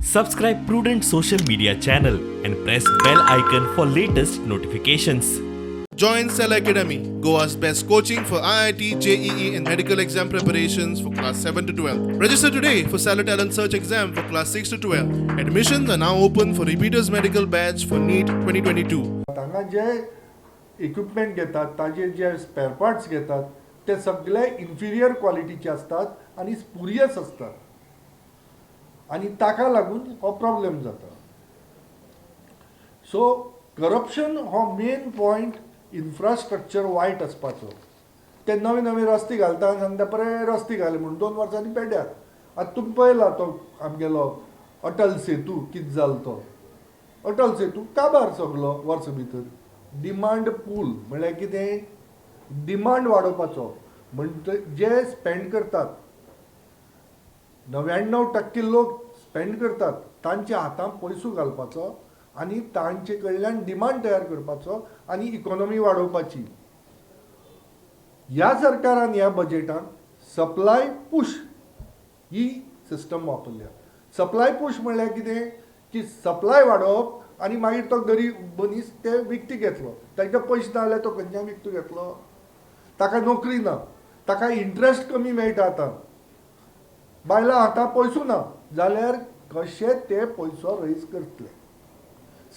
Subscribe Prudent Social Media channel and press bell icon for latest notifications. Join Cell Academy, Goa's best coaching for IIT, JEE, and medical exam preparations for class 7 to 12. Register today for Cellar Talent Search exam for class 6 to 12. Admissions are now open for repeaters medical batch for NEET 2022. हांगा जे equipment घेतात, ताजे जे spare parts घेतात, ते सगळे inferior क्वालिटीचे आसतात आनी spurious आसतात आनी ताका लागून हो प्रॉब्लेम जाता. सो करप्शन हो मेन पॉयंट. इन्फ्रास्ट्रक्चर वायट आसपाचो. ते नवे नवे रस्ते घालता आनी सांगता बरे रस्ते घाले म्हणून, 2 वर्सांनी पेड्यार. आतां तुमी पळयला तो आमगेलो अटल सेतू कितें जालो. तो अटल सेतू काबार सगलो वर्स भितर. डिमांड पूल म्हळ्यार कितें? डिमांड वाडोवपाचो. म्हणट जे स्पेंड करतात, 99% लोक स्पेंड करतात, तांच्या हातांत पयसो घालपाचो आनी तांचे कडल्यान डिमांड तयार करपाचो आनी इकॉनॉमी वाडोवपाची. ह्या सरकारान ह्या बजेटान सप्लाय पूश ही सिस्टम वापरल्या. सप्लाय पूश म्हणल्यार कितें की सप्लाय वाडोवप आनी मागीर तो गरीब मनीस ते विकती घेतलो. तांकां पयशे ना जाल्यार तो खंयच्यान विकतो घेतलो? ताका नोकरी ना, ताका इंट्रस्ट कमी मेळटा. आतां बायलां हाता पयसो ना जाल्यार कशे ते पयसो रैज करतले?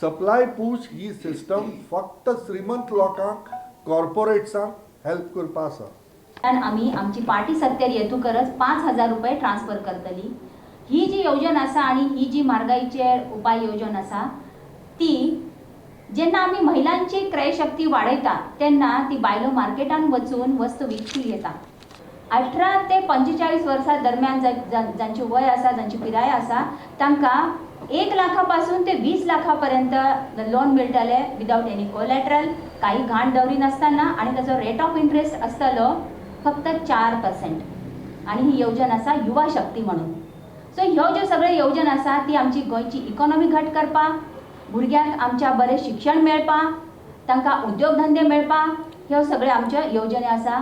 सप्लाय पूश ही सिस्टम फक्त श्रीमंत लोकांक, कॉर्पोरेट्सांक हेल्प करपा आसा. आमी आमची पार्टी सत्तेर येतकच 5000 रुपये ट्रान्स्फर करतली. ही जी येवजण आसा आनी ही जी म्हारगाईचेर उपाय येवजण आसा, ती जेन्ना आमी महिलांची क्रयशक्ती वाडयता तेन्ना ती बायलो मार्केटान वचून वस्तू विकती घेता. 18 ते 45 वर्सां दरम्यान जांचे वय आसा, जांची पिराय आसा, तांकां 1 लाखा पासून ते 20 लाखा पर्यंत लोन मेळटलें विदावट एनी कोलॅट्रल, काही घाण दवरिनासतना आनी ताचो रेट ऑफ इंट्रस्ट आसतलो फक्त 4%. आनी ही येवजण आसा युवा शक्ती म्हणून. सो ह्यो ज्यो सगळ्यो येवजण आसा ती आमची गोंयची इकॉनॉमी घट करपाक, भुरग्यांक आमच्या बरें शिक्षण मेळपाक, तांकां उद्योग धंदे मेळपाक, ह्यो सगळ्यो आमच्यो येवजण्यो आसा.